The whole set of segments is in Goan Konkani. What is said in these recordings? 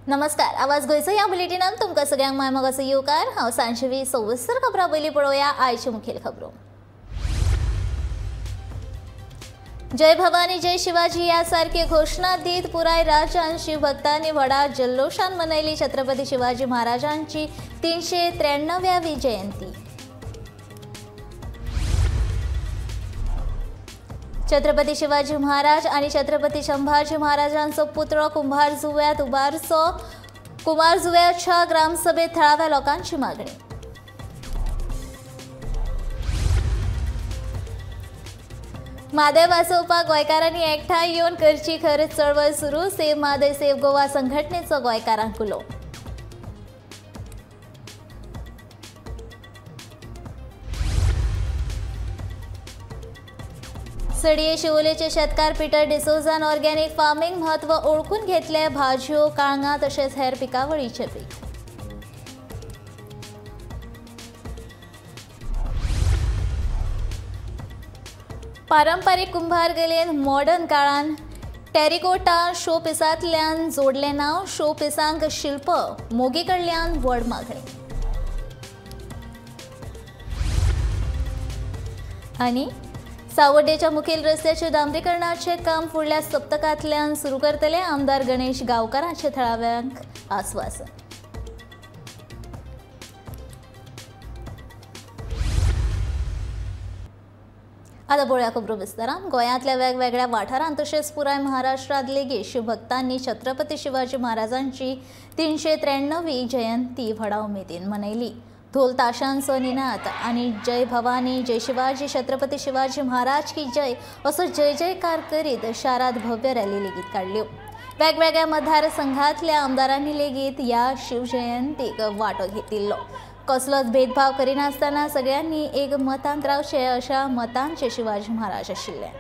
नमस्कार, आवाज गोंयचो ह्या बुलेटिनान तुमकां सगळ्यांक मायमोगाचो येवकार। हांव सांशवी सविस्तर खबरां पयलीं पळोवया आयच्यो मुखेल खबरो। जय भवानी जय शिवाजी ह्या सारकी घोशणा दीत पुराय राज्यान शिवभक्तांनी व्हडा जल्लोशान मनयली छत्रपती शिवाजी महाराजांची 393वी जयंती। छत्रपती शिवाजी महाराज आणि छत्रपती संभाजी महाराजांचो पुतळो कुंभारजुव्यात उबारचो, कुंभारजुव्याच्या ग्रामसभेत थळाव्या लोकांची मागणी। म्हादय वाचोवपाक गोंयकारांनी एकठांय येवन करची खर चळवळ सुरू, सेव्ह म्हादय सेव्ह गोवा संघटनेचो गोंयकारांक उलो। सडये शिवोलेचे शेतकार पीटर डिसोजान ऑर्गेनिक फार्मिंग म्हत्व ओळखून घेतले, भाजयो, काळंगां तशेंच हेर पिकावळीचे पीक। पारंपरीक कुंभार गलेन मॉडर्न काळान टेरिकोटा शो पिसांतल्यान जोडलें नांव, शो पिसांक शिल्प मोगी कडल्यान व्हड मागणी। आनी सावड्डेच्या मुखेल रस्त्याचे डांबरीकरणाचे काम फुडल्या सप्तकांतल्यान सुरू करतले, आमदार गणेश गांवकारांचे थळाव्यांक आस्वासन। आतां पळोवया खबरो विस्तारान। गोंयांतल्या वेगवेगळ्या वाठारांत तशेंच पुराय महाराष्ट्रांत लेगीत शिवभक्तांनी छत्रपती शिवाजी महाराजांची 393वी जयंती व्हडा उमेदीन मनयली। ढोल ताशांचो निनाद आनी जय भवानी जय शिवाजी छत्रपती शिवाजी महाराज की जय असो जय जयकार करीत शारांत भव्य रॅली लेगीत काडल्यो। वेगवेगळ्या मतदारसंघांतल्या आमदारांनी लेगीत ह्या शिवजयंतीक वांटो घेतिल्लो। कसलोच भेदभाव करिनासतना सगळ्यांनी एक मतांत रावचें अशा मतांचे शिवाजी महाराज आशिल्ले।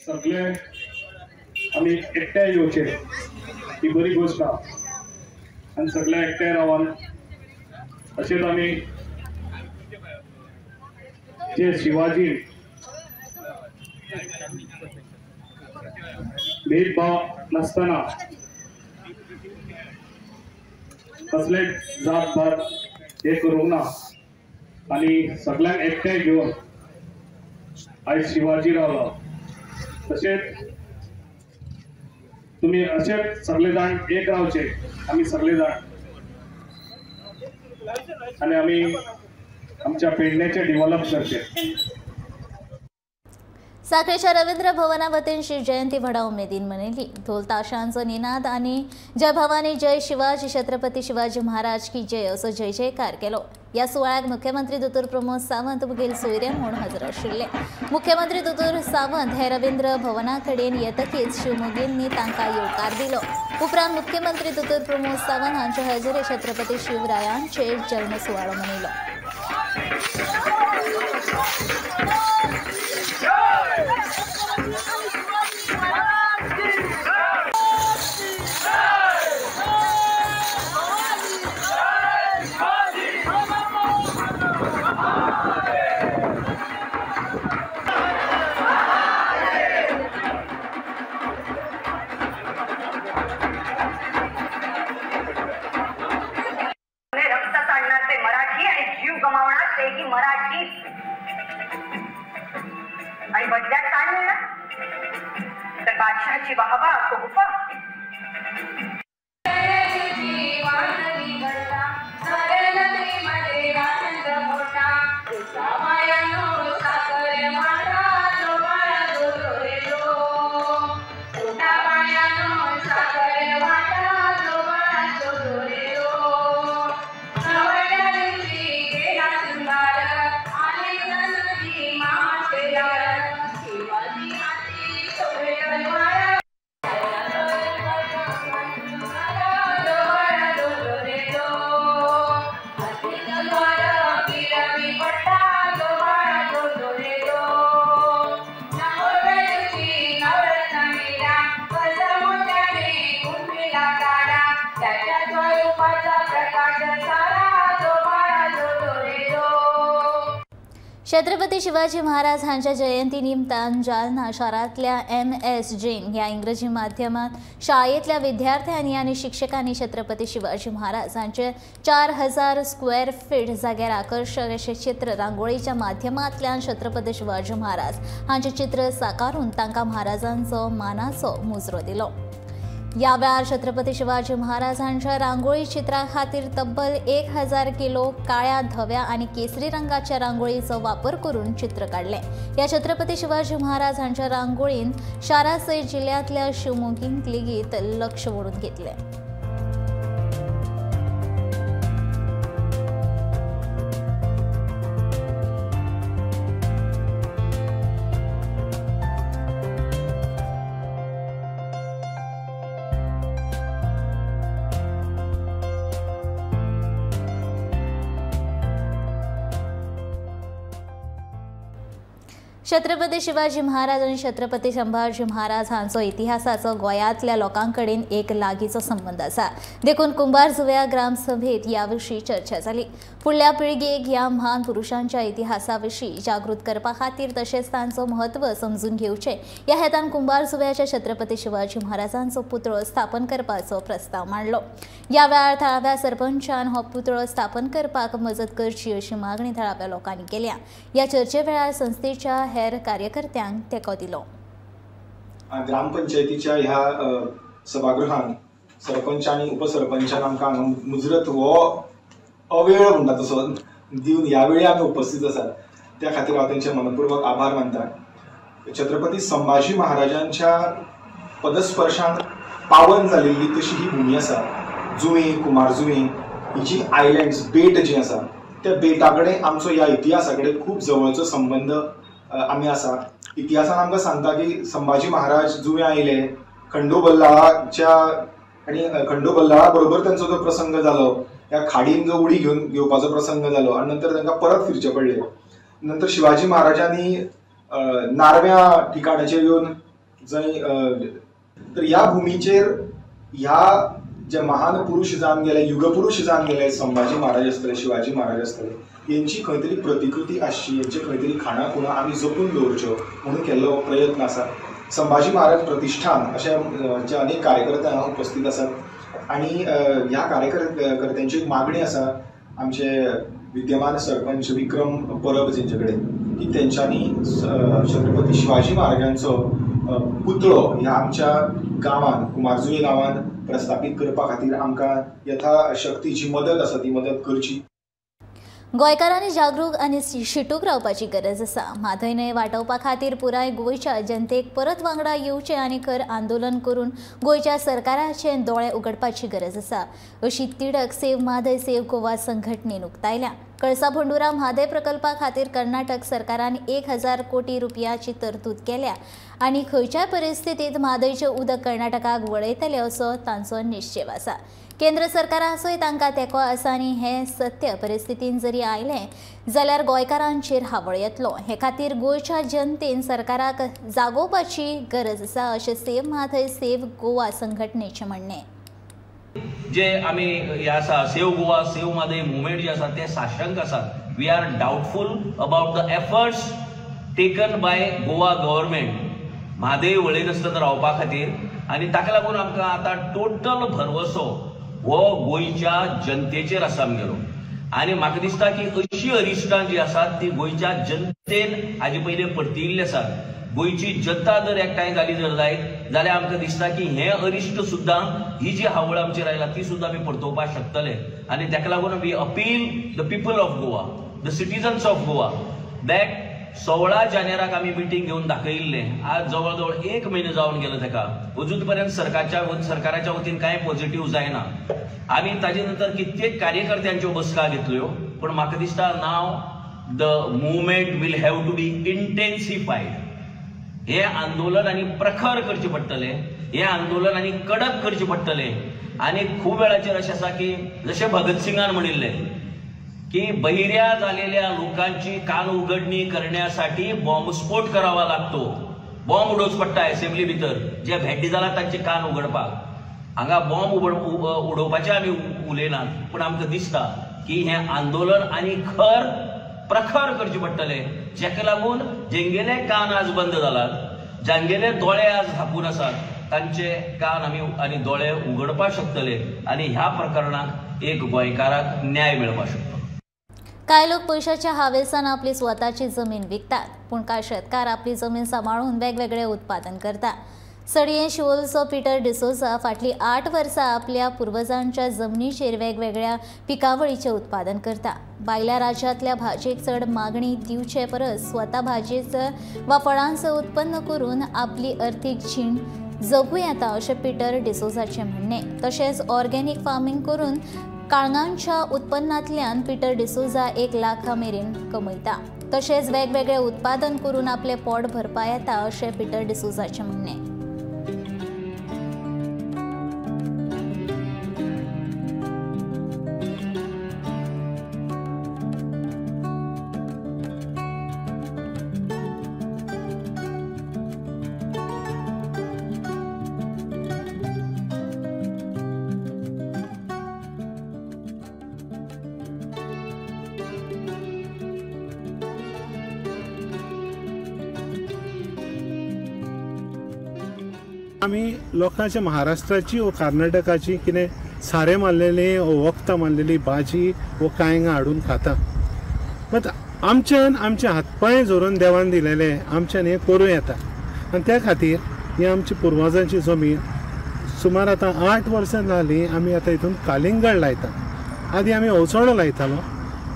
सगळे आमी एकठांय येवचे ही बरी गोश्ट आहा आनी सगळे एकठांय रावन अशेंच आमी जे शिवाजी भेदभाव नासतना कसले जात भात हे करूंक ना आनी सगळ्यांक एकठांय घेवन आयज शिवाजी रावला। तशेंच तुमी अशेंच सगळे जाण एक रावचे, आमी सगळे जाण आनी आमी आमच्या पेडण्याचे डेव्हलप करचे। साखळेच्या रवींद्र भवना वतीन शिवजयंती व्हडा उमेदीन मनयली। ढोल ताशांचो निनाद आनी जय भवानी जय शिवाजी छत्रपती शिवाजी महाराज की जय असो जय जयकार केलो। ह्या सुवाळ्याक मुख्यमंत्री दोतोर प्रमोद सावंत मुखेल सोयरे म्हूण हजर आशिल्ले। मुख्यमंत्री दोतोर सावंत हे रवींद्र भवना कडेन येतकीच शिवमोगींनी तांकां येवकार दिलो। उपरांत मुख्यमंत्री दोतोर प्रमोद सावंत हांचे हजेरे छत्रपती शिवरायांचे जल्म सुवाळो मनयलो। मराठी आणि बदल्यात काय मिळणार? तर बादशाहची वाहवा तोहफा. छत्रपती शिवाजी महाराज हांच्या जयंती निमतान जालना शारांतल्या MS Jain ह्या इंग्रजी माध्यमात शाळेंतल्या विद्यार्थ्यांनी आनी शिक्षकांनी छत्रपती शिवाजी महाराज हांचे 4000 स्क्वेअर फीट जाग्यार आकर्शक अशें चित्र रांगोळीच्या माध्यमांतल्यान छत्रपती शिवाजी महाराज हांचें चित्र साकारून तांकां महाराजांचो मानाचो मुजरो दिलो. या वेळार छत्रपती शिवाजी महाराज हांच्या रांगोळी चित्रा खातीर तब्बल 1000 किलो काळ्या, धव्या आनी केसरी रंगाच्या रांगोळीचो वापर करून चित्र काडलें. ह्या छत्रपती शिवाजी महाराज हांच्या रांगोळीन शारा सयत जिल्ल्यांतल्या शिवमोगींक लेगीत लक्ष ओडून घेतलें. छत्रपती शिवाजी महाराज आनी छत्रपती संभाजी महाराज हांचो इतिहासाचो गोंयांतल्या लोकां कडेन एक लागींचो संबंद आसा. देखून कुंभारजुव्या ग्रामसभेत ह्या विशीं चर्चा जाली. फुडल्या पिळगेक ह्या म्हान पुरुशांच्या इतिहासा विशीं जागृत करपा खातीर तशेंच तांचो म्हत्व समजून घेवचें ह्या हेतान कुंभारजुव्याच्या छत्रपती शिवाजी महाराजांचो पुतळो स्थापन करपाचो प्रस्ताव मांडलो. ह्या वेळार थळाव्या सरपंचान हो पुतळो स्थापन करपाक मजत करची अशी मागणी थळाव्या लोकांनी केल्या. ह्या चर्चे वेळार संस्थेच्या हेर कार्यकर्त्यांक तेंको दिलो. ग्रामपंचायतीच्या ह्या सभागृहान सरपंच आनी उपसरपंचान आमकां मुजरत हो अवेळ म्हणटा तसो दिवन ह्या वेळी आमी उपस्थित आसात त्या खातीर हांव तेंचे मनपूर्वक आभार मानता. छत्रपती संभाजी महाराजांच्या पदस्पर्शान पावन जालेली तशी ही भूमी आसा. जुवें, कुमारजुवें ही जी आयलँड्स बेट जी आसा त्या बेटा कडेन आमचो ह्या इतिहासा कडेन खूब जवळचो संबंद आमी आसा. इतिहासान आमकां सांगता की संभाजी महाराज जुवें आयले, खंडोबल्लाळाच्या आनी खंडोबल्लाळा बरोबर तेंचो जो प्रसंग जालो, ह्या खाडीन जो उडी घेवन घेवपाचो प्रसंग जालो आनी नंतर तांकां परत फिरचें पडलें. नंतर शिवाजी महाराजांनी नारव्या ठिकाणाचेर येवन जंय तर ह्या भुमीचेर ह्या जे महान पुरुष जावन गेले, युगपुरुष जावन गेले, संभाजी महाराज आसतले, शिवाजी महाराज आसतले, हेंची खंय तरी प्रतिकृती आसची, हेंचे खंय तरी खाणां खुणां आमी जपून दवरच्यो म्हणून केल्लो प्रयत्न आसा. संभाजी महाराज प्रतिष्ठान अशें जे अनेक कार्यकर्ते हांगा उपस्थित आसात आनी ह्या कार्यकर्त्यांची एक मागणी आसा आमचे विद्यमान सरपंच विक्रम परब जेंचे कडेन की तेंच्यांनी छत्रपती शिवाजी महाराजांचो पुतळो ह्या आमच्या गांवान, कुमारजुवें गांवान प्रस्थापीत करपा खातीर आमकां यथा शक्ती जी मदत आसा ती मदत करची. गोंयकारांनी जागरूक आनी शिटूक रावपाची गरज आसा. म्हादय न्हंय वाटोवपा खातीर पुराय गोंयच्या जनतेक परत वांगडा येवचें आनी खर आंदोलन करून गोंयच्या सरकाराचे दोळे उगडपाची गरज आसा अशी तिडक सेव्ह म्हादय सेव्ह गोवा संघटनेन उक्तायल्या. कळसा भंडुरा म्हादय प्रकल्पा खातीर कर्नाटक सरकारान 1000 कोटी रुपयाची तरतूद केल्या आनी खंयच्याय परिस्थितीत म्हादयचें उदक कर्नाटकाक वळयतले असो तांचो निश्चेव आसा. केंद्र सरकाराचोय तांकां तेंको आसा आनी हें सत्य परिस्थितीन जरी आयलें जाल्यार गोंयकारांचेर हावळ येतलो. हे खातीर गोंयच्या जनतेन सरकाराक जागोवपाची गरज आसा अशें सेव्ह म्हादय सेव्ह गोवा संघटनेचें म्हणणें. जे आमी हे आसा save Goa save Mhadei movement जे आसा ते साशंक आसा. We are doubtful about the efforts taken by Goa government Mhadei वळयनासतना रावपा खातीर आनी ताका लागून आमकां आतां टोटल भरवसो हो गोंयच्या जनतेचेर आसा आमगेलो. आनी म्हाका दिसता की अशी अरिश्टां जी आसात ती गोंयच्या जनतेन हाजे पयलीं परतिल्ली आसात. गोंयची जनता जर एकठांय जाली जर जायत जाल्यार आमकां दिसता की हें अरिश्ट सुद्दां ही जी हावळ आमचेर आयला ती सुद्दां आमी परतोवपाक शकतले. आनी ताका लागून we appeal the people of Goa, the citizens of Goa that 16 जानेराक आमी मिटींग घेवन दाखयिल्लें. आज जवळ जवळ 1 म्हयनो जावन गेलो ताका, अजून पर्यंत सरकाराच्या वतीन कांय पॉझिटिव्ह जायना. आमी ताजे नंतर कित्येक कार्यकर्त्यांच्यो बसका घेतल्यो, पूण म्हाका दिसता now the movement will have to be intensified. हें आंदोलन आनी प्रखर करचें पडटलें, हें आंदोलन आनी कडक करचें पडटलें. आनी खूब वेळाचेर अशें आसा की जशें भगतसिंगान म्हणिल्लें की बहिऱ्या झालेल्या लोकांची कान उघडणी करण्यासाठी बॉम्बस्फोट करावा लागतो, बॉम्ब उडोवचो पडटा असेंब्ली भितर, जे भेड्डे जाला तांचे कान उघडपाक. हांगा बॉम्ब उडोवपाचे आमी उलयनात, पूण आमकां दिसता की हें आंदोलन आनी खर प्रखर करचें पडटलें, जेका लागून जेंगेले कान आज बंद जालात, जांगेले दोळे आज धापून आसात, तांचे कान आमी आनी दोळे उगडपाक शकतले आनी ह्या प्रकरणाक एक गोंयकाराक न्याय मेळपाक शकता. कांय लोक पयशाच्या हावेसान आपली स्वताची जमीन विकतात, पूण कांय शेतकार आपली जमीन सांबाळून वेगवेगळे उत्पादन करतात. सडयें शिवोलचो पीटर डिसोजा फाटलीं 8 वर्सां आपल्या पुर्वजांच्या जमनीचेर वेगवेगळ्या पिकावळीचें उत्पादन करता. भायल्या राज्यांतल्या भाजयेक चड मागणी दिवचे परस स्वता भाजयेचो वा फळांचो उत्पन्न करून आपली अर्थीक जीण जगूं येता अशें पीटर डिसोजाचें म्हणणें. तशेंच ऑर्गेनीक फार्मींग करून काळंगांच्या उत्पन्नांतल्यान पीटर डिसोजा 1 लाखा मेरेन कमयता. तशेंच वेगवेगळे उत्पादन करून आपलें पोट भरपा येता अशें पीटर डिसोजाचें म्हणणें. आमी लोकांच्या महाराष्ट्राची वो कर्नाटकाची कितें सारें मारलेलें वो वखदां मारलेली भाजी वो कांयगां हाडून खाता. बट आमच्यान आमचे हातपांय झोरून देवान दिलेले आमच्यान हें करूं येता आनी त्या खातीर ही आमची पुर्वजांची जमीन सुमार आतां 8 वर्सां जालीं आमी आतां हितून कालिंगड लायता. आदी आमी अवचणो लायतालो,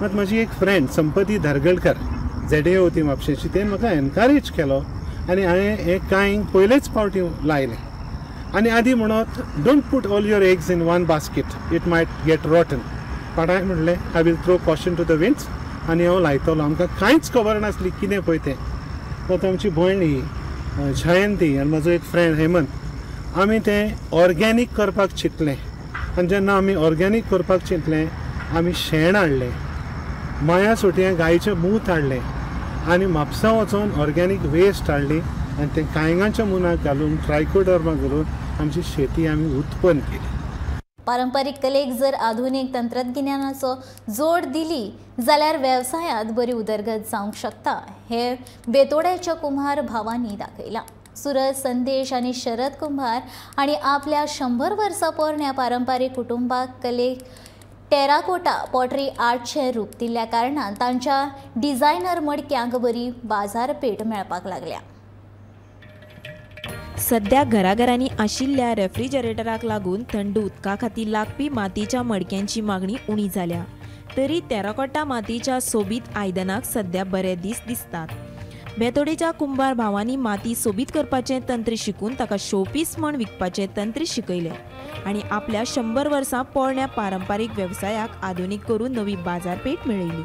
मात म्हजी एक फ्रेंड संपती धारगळकर झेडे होती म्हापशेची, तेणें म्हाका एनकरेज केलो आनी हांवें हें कांय पयलेच फावटी लायलें. आनी आदी म्हणत don't put all your eggs in one basket, it might get rotten. But हांवें म्हणलें I will throw caution to the winds आनी हांव लायतलो. आमकां कांयच खबर नासली कितें पळय तें. आतां आमची भयण ही जयंती आनी म्हजो एक फ्रेंड हेमंत, आमी तें ऑर्गेनीक करपाक चिंतलें. आनी जेन्ना आमी ऑर्गेनीक करपाक चिंतलें, आमी शेण हाडलें, माया सुटयां गायचें मूत हाडलें आनी म्हापसा वचून ऑर्गेनीक वेस्ट हाडली आनी तें कांयगांच्या मुनाक घालून ट्रायकोडर्मा घालून आमची शेती आमी उत्पन्न केली. पारंपरीक कलेक जर आधुनीक तंत्रगिन्यानाचो जोड दिली जाल्यार वेवसायांत बरी उदरगत जावंक शकता हे बेतोड्याच्या कुंभार भावांनी दाखयलां. सुरज संदेश आनी शरद कुंभार आनी आपल्या 100 वर्सां पोरण्या पारंपरीक कुटुंबाक कलेक टेराकोटा पॉटरी आर्टचें रूप दिल्ल्या कारणान तांच्या डिझायनर मडक्यांक बरी बाजारपेठ मेळपाक लागल्या. सध्या घराघरांनी आशिल्ल्या रेफ्रिजरेटराक लागून थंड उदका खातीर लागपी मातयेच्या मडक्यांची मागणी उणी जाल्या तरी टेराकोटा मातयेच्या सोबीत आयदनाक सध्या बरे दीस दिसतात. बेतोडेच्या कुंभार भावांनी माती सोबीत करपाचें तंत्र शिकून ताका शोपीस म्हण विकपाचें तंत्र शिकयलें आनी आपल्या 100 वर्सां पोरण्या पारंपारीक वेवसायाक आधुनीक करून नवी बाजारपेठ मेळयली.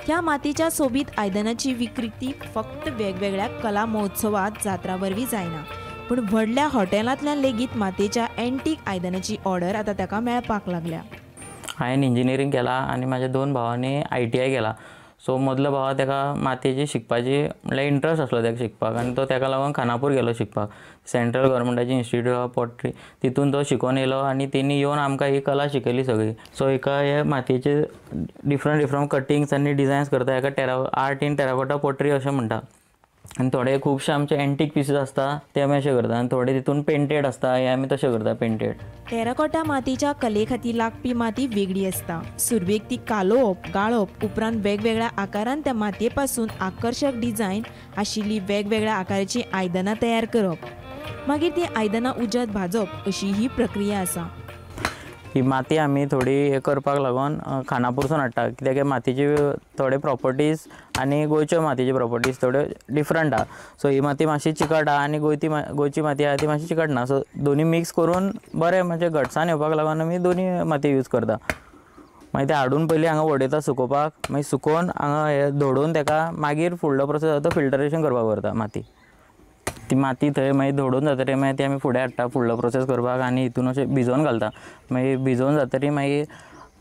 ह्या मातयेच्या सोबीत आयदनाची विक्री फक्त वेगवेगळ्या कला महोत्सवात जात्रा वरवीं जायना, पूण व्हडल्या हॉटेलांतल्यान लेगीत मातयेच्या एन्टीक आयदनाची ऑर्डर आतां ताका मेळपाक लागल्या. हांवें इंजिनियरींग केलां आनी म्हाज्या 2 भावांनी ITI केलां. सो मदलो भाव ताका मातयेची शिकपाची म्हणल्यार इंट्रस्ट आसलो ताका शिकपाक आनी तो ताका लागून खानापूर गेलो शिकपाक. सेंट्रल गव्हर्मेंटाची इन्स्टिट्यूट आहा पॉटरी, तितून तो शिकोवन येयलो आनी तेणी येवन आमकां ही कला शिकयली सगळी. सो हिका हे मातयेचे डिफरंट डिफरंट कटिंग्स आनी डिजायन्स करता. हेका आर्ट इन टेराकोटा पॉटरी अशें म्हणटा. आनी थोडे खुबशे आमचे एन्टीक पिसीस आसता ते आमी अशें करता आनी थोडे तितून पेंटेड आसता हे आमी तशें करता पेंटेड. टेराकोटा मातीच्या कले खातीर लागपी माती वेगळी आसता. सुरवेक ती कालोवप, गाळप, उपरांत वेगवेगळ्या आकारान त्या मातये पासून आकर्शक डिझायन आशिल्ली वेगवेगळ्या आकाराची आयदनां तयार करप, मागीर ती आयदनां उज्यांत भाजप अशी ही प्रक्रिया आसा. ही माती आमी थोडी हे करपाक लागून खानापूरसून हाडटा कित्याक मातयेची थोडे प्रॉपर्टीज आनी गोंयच्यो मातयेची प्रॉपर्टीज थोड्यो डिफरंट आहा. सो ही माती मातशी चिकट आहा आनी गोंयची माती आहा ती मातशी चिकट ना. सो दोनी मिक्स करून बरें म्हणजे घटसाण येवपाक लागून आमी दोनी माती यूज करता. मागीर ते हाडून पयलीं हांगा वडयता सुकोवपाक, मागीर सुकोवन हांगा हे धोडून तेका मागीर फुडलो प्रोसेस आसा तो फिल्टरेशन करपाक व्हरता माती. ती माती थंय मागीर धोडून जातरी मागीर ती आमी फुडें हाडटा फुडलो प्रोसेस करपाक आनी हितून अशें भिजोवन घालता. मागीर भिजोवन जातरी मागीर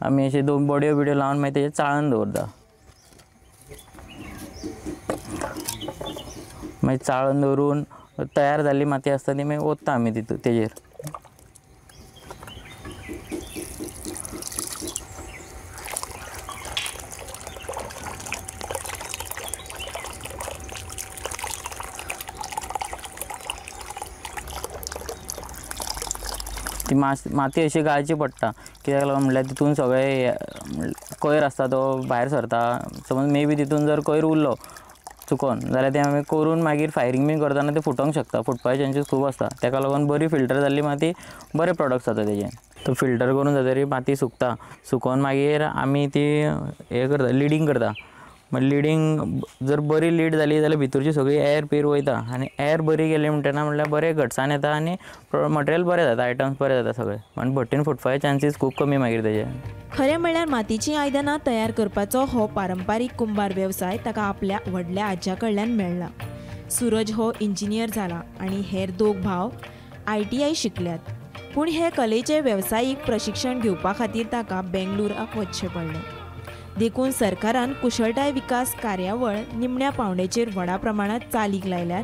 आमी अशें दोन बडयो बिडयो लावन मागीर तेजेर चाळण दवरता. मागीर चाळण दवरून तयार जाल्ली माती आसता ती मागीर ओतता आमी तितून तेजेर. ती माती अशी गाळची पडटा कित्याक लागून म्हणल्यार तितून सगळे कोयर आसता तो भायर सरता. समज मे बी तितून जर कोयर उरलो चुकोन जाल्यार तें आमी करून मागीर फायरींग बीन करतना तें फुटोंक शकता, फुटपाचे चान्सीस खूब आसता. तेका लागून बरी फिल्टर जाल्ली माती बरे प्रोडक्ट्स जाता तेजे. तो फिल्टर करून जातरी माती सुकता, सुकोवन मागीर आमी ती हें करता लिडींग करता. मागीर लिडींग जर बरी लीड जाली जाल्यार भितरची सगळी एयर पीर वयता आनी एयर बरी गेली म्हणटना म्हणल्यार बरें घटसाण येता आनी मटेरियल बरें जाता, आयटम्स बरें जाता सगळे आनी भट्टीन फुटपाचे चान्सीस खूब कमी मागीर तेजे. खरें म्हणल्यार मातीचीं आयदनां तयार करपाचो हो पारंपारीक कुंभार वेवसाय ताका आपल्या व्हडल्या आज्या कडल्यान मेळ्ळा. सूरज हो इंजिनियर जाला आनी हेर दोग भाव ITI शिकल्यात, पूण हे कलेचें वेवसायीक प्रशिक्षण घेवपा खातीर ताका बेंगलुराक वचचें पडलें. देखून सरकारान कुशळटाय विकास कार्यावळ निमण्या पावंड्याचेर व्हडा प्रमाणात चालीक लायल्यार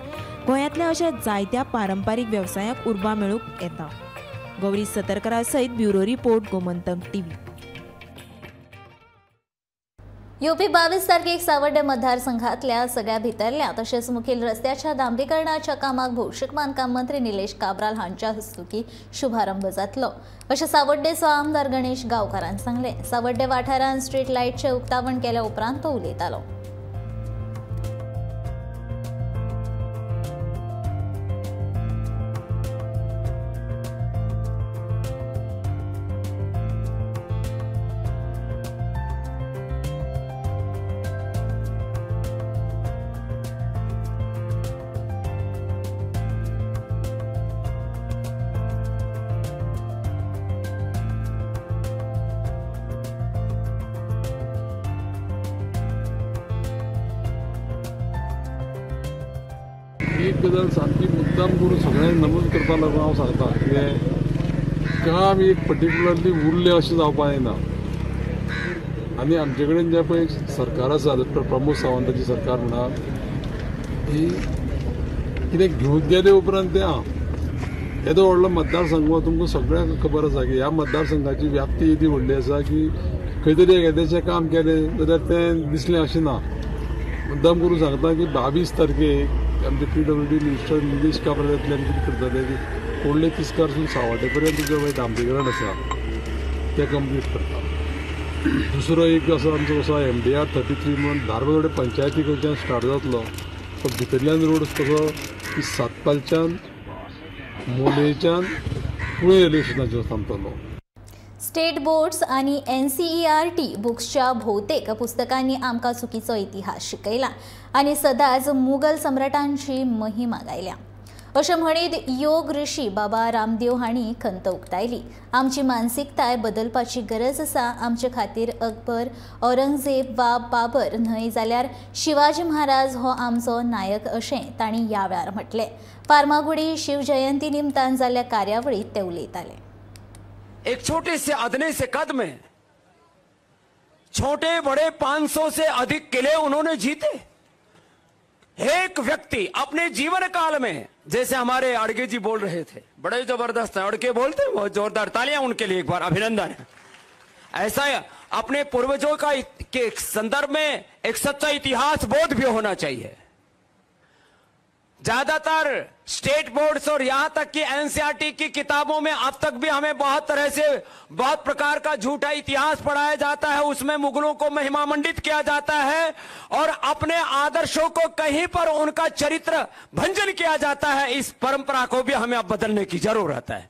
गोंयांतल्या अशा जायत्या पारंपारीक वेवसायाक उर्बा मेळूंक येता. गौरी सतरकरा सयत bureau report, Gomantak TV. UP 22 तारखेक सावर्डे मतदारसंघातल्या सगळ्या भितरल्या तशेंच मुखेल रस्त्याच्या डांबरीकरणाच्या कामाक भौशीक बांदकाम मंत्री निलेश काब्राल हांच्या हस्तुकी शुभारंभ जातलो अशें सावर्डेचो आमदार गणेश गांवकारान सांगलें. सावर्डे वाठारांत स्ट्रीट लायटचें उक्तावण केल्या उपरांत तो उलयतालो. एक गजाल सामकी मुद्दाम करून सगळ्यांक नमूद करपाक लागून हांव सांगता कितें काम एक पर्टिक्युलरली उरलें अशें जावपाक जायना. आनी आमचे कडेन जें पळय सरकार आसा, डॉक्टर प्रमोद सावंताची सरकार म्हणा, ही कितें घेवन गेले उपरांत तें आं येदो व्हडलो मतदारसंघ तुमकां सगळ्यांक खबर आसा की ह्या मतदारसंघाची व्याप्ती येदी व्हडली आसा की खंय तरी एखाद्याचें काम केलें जाल्यार तें दिसलें अशें ना. मुद्दाम करून सांगता की 22 तारखेक आमचे PWD minister Nilesh Cabral येतले आनी कितें करतले की कोडले तिस्कारसून सावड्डे पर्यंत जें पळय डांबरीकरण आसा तें कंप्लीट करता. दुसरो एक आसा आमचो कसो MDR 33 म्हणून धारबांदोडे पंचायती कडच्यान स्टार्ट जातलो, तो भितरल्यान रोड कसो की सातपालच्यान मोलेच्यान कुळे रेल्वे स्टेशनाचेर थांबतलो. स्टेट बोर्ड्स आनी NCERT बुक्सच्या भोवतेक पुस्तकांनी आमकां चुकीचो इतिहास शिकयला आनी सदांच मुगल सम्राटांची महिमा गायल्या अशें म्हणीत योग ऋषी बाबा रामदेव हांणी खंत उक्तायली. आमची मानसिकताय बदलपाची गरज आसा. आमचे खातीर अकबर, औरंगजेब वा बाबर न्हय जाल्यार शिवाजी महाराज हो आमचो नायक अशें तांणी ह्या वेळार म्हटलें. फार्मागुडी शिवजयंती निमतान जाल्ल्या कार्यावळींत ते उलयताले. एक छोटे से अदने से कद में छोटे बड़े 500 से अधिक किले उन्होंने जीते। एक व्यक्ति अपने जीवन काल में, जैसे हमारे अड़गे जी बोल रहे थे, बड़े जबरदस्त हैं अड़के बोलते हैं, बहुत जोरदार तालियां उनके लिए, एक बार अभिनंदन है। ऐसा अपने पूर्वजों का के संदर्भ में एक सच्चा इतिहास बोध भी होना चाहिए। ज्यादातर स्टेट बोर्ड्स और यहां तक कि एनसीईआरटी की किताबों में अब तक भी हमें बहुत तरह से बहुत प्रकार का झूठा इतिहास पढ़ाया जाता है। उसमें मुगलों को महिमा मंडित किया जाता है और अपने आदर्शों को कहीं पर उनका चरित्र भंजन किया जाता है। इस परंपरा को भी हमें अब बदलने की जरूरत है।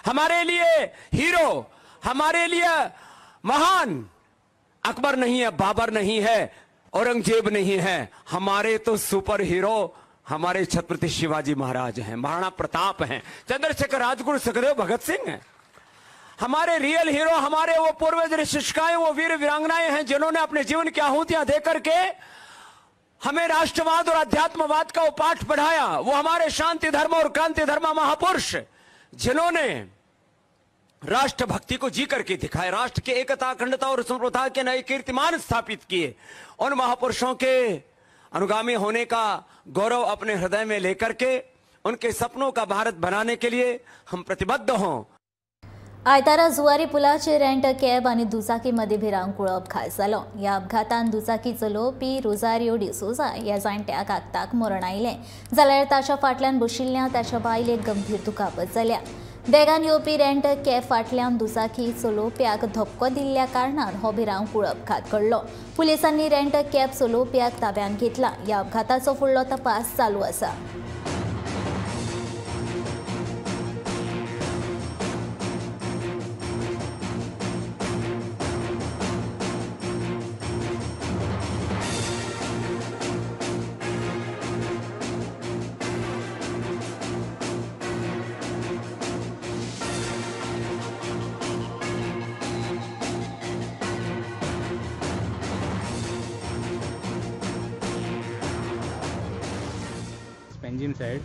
हमारे लिए हीरो, हमारे लिए महान अकबर नहीं है, बाबर नहीं है, औरंगजेब नहीं है, हमारे तो सुपर हीरो हमारे छत्रपति शिवाजी महाराज हैं, महाराणा प्रताप हैं, चंद्रशेखर राजगुरु सुखदेव भगत सिंह हैं। हमारे रियल हीरो हमारे वो पूर्वज ऋषिकाएं, वो वीर वीरांगनाएं हैं जिन्होंने अपने जीवन की आहुतियां देकर के हमें राष्ट्रवाद और अध्यात्मवाद का पाठ पढ़ाया। वो हमारे शांति धर्म और क्रांति धर्म महापुरुष जिन्होंने राष्ट्रभक्ति को जी करके दिखाए, राष्ट्र की एकता, अखंडता और संप्रभुता के नए कीर्तिमान स्थापित किए। उन महापुरुषों के अनुगामी होने का गौरव अपने हृदय में लेकर के उनके सपनों का भारत बनाने के लिए हम प्रतिबद्ध हों। आयतारा जुवारी पुलाचेर रेंट कॅब आनी दुचाकी मदीं भिरांकूळ अपघात जालो। ह्या अपघातान दुचाकी चलोवपी रोजारियो डिसोजा ह्या जाणट्याक आगताक मरण आयलें, जाल्यार ताच्या फाटल्यान बशिल्ल्या ताच्या बायलेक गंभीर दुखापत जाल्या। बेगान येवपी रेंट कॅब फाटल्यान दुचाकी चलोवप्याक धपको दिल्ल्या कारणान हो भिरांकूळ अपघात घडलो। पुलिसांनी रेंट कॅब चलोवप्याक ताब्यांत घेतला। ह्या अपघाताचो फुडलो तपास चालू आसा। पेंजीम सायड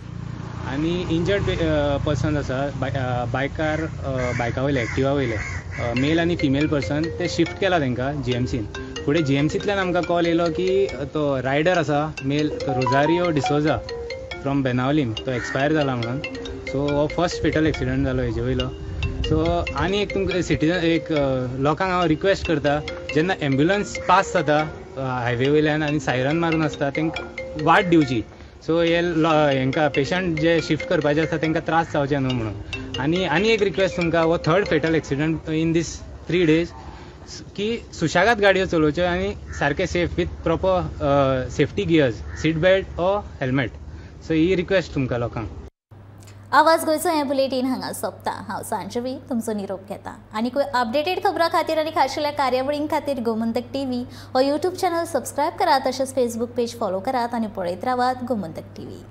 आनी इंजर्ड पर्सन आसा बायकार, बायका वयले, एक्टिवा वयले मेल आनी फिमेल पर्सन ते शिफ्ट केला तांकां जीएमसीन। फुडें जीएमसींतल्यान आमकां कॉल येयलो की तो रायडर आसा मेल रोजारियो डिसोजा फ्रॉम बेनावलीम तो एक्सपायर जाला म्हणून। सो हो फर्स्ट फेटल एक्सिडंट जालो हेजे वयलो। सो आनी एक तुमकां सिटीजन एक लोकांक हांव रिक्वेस्ट करता, जेन्ना एम्ब्युलन्स पास जाता हायवे वयल्यान आनी सायरन मारून आसता तांकां वाट दिवची। सो हे हेंकां पेशंट जे शिफ्ट करपाचे आसा तांकां त्रास जावचे न्हू म्हणून। आनी आनी एक रिक्वेस्ट तुमकां, हो third fatal accident in this 3 days की सुशेगाद गाडयो चलोवच्यो आनी सारके safe with proper safety gears, seat belt or helmet. So he request तुमकां लोकांक। आवाज गोंयचो हें बुलेटीन हांगा सोंपता। हांव सांजवी तुमचो निरोप घेता। आनीकूय अपडेटेड खबरां खातीर आनी खाशेल्या कार्यावळीं खातीर गोमंतक टीव्ही हो यूट्यूब चॅनल सबस्क्रायब करात, तशेंच फेसबूक पेज फॉलो करात आनी पळयत रावात गोमंतक टीव्ही।